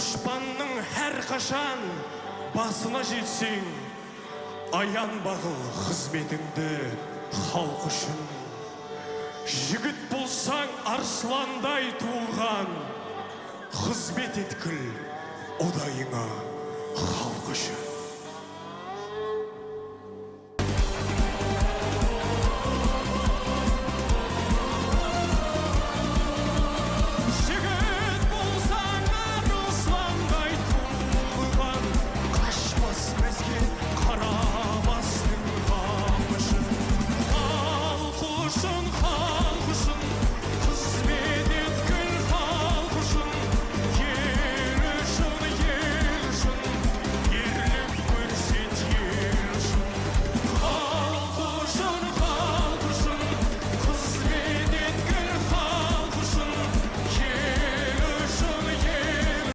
Дұшпанның әрқашан басына жетсең, аянбағыл қызметіңді халық үшін. Жігіт болсаң арсландай туылған, қызмет еткіл ұдайыңа халық үшін.